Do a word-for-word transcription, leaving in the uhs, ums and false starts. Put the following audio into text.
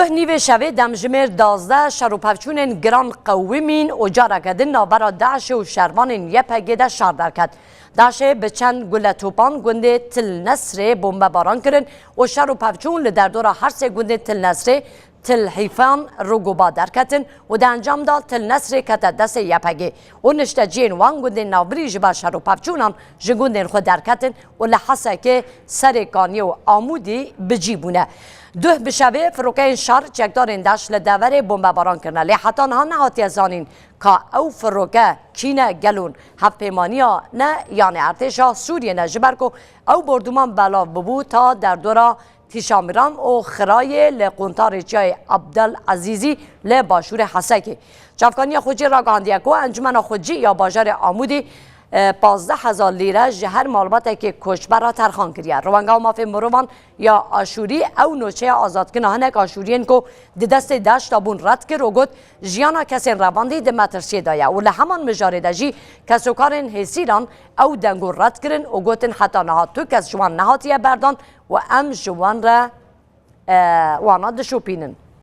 Nîvê şevê demjimêr duwazdeh şer û pevçûnên giran qewimîn û careke din navbera DAIŞê û şervanên YPG'ê de şer derket. DAIŞê bi çend gule topan gundê Til Nesrê bombebaran kirin û şer û pevçûn li derdora her sê gundên Til Nesrê, Til Hîfan, Rogoba derketin û di encam de Til Nesrê kete destê YPG'ê û nişteciyên wan gundên navbirî ji ber şer û pevçûnan ji gundên xwe derketin û li Hesekê, Serêkaniyê û Amûdî bi cî bûne. Duh bi şevê firokeyên şer çekdarên DAIŞ li deverê bombebaran kirine, lê heta niha nehatiye zanîn ka ew firoke kî ne, gelon hevpêmaniya ne, yanê ertêşa Sûriyê ne, ji ber ku ew bordûman belav bûbû ta derdora Tîşamiram û Xirayê li quntarê çiyayê Abdel Ezîzî li başûrê Hesekê. Çavkaniya Xwecî ragihandiye ku Encûmena Xwecî ya bajarê Amûdî, e, pazdeh hezar lîre ji her malbatekê koçber re terxan kiriye. Rewanga Mafê Mirovan ya Aşûrî ew noçeya azadkirina hinek Aşûriyên ku di destê DAIŞ de bûn red kir û got, jiyana kesên revandî di metirsiyê de ye û li heman mijarê de jî kesokarên hêsîran ew dengo red kirin û gotin, heta niha tu kes ji wan nehatiye berdan û em ji wan re, e, wana dişopînin.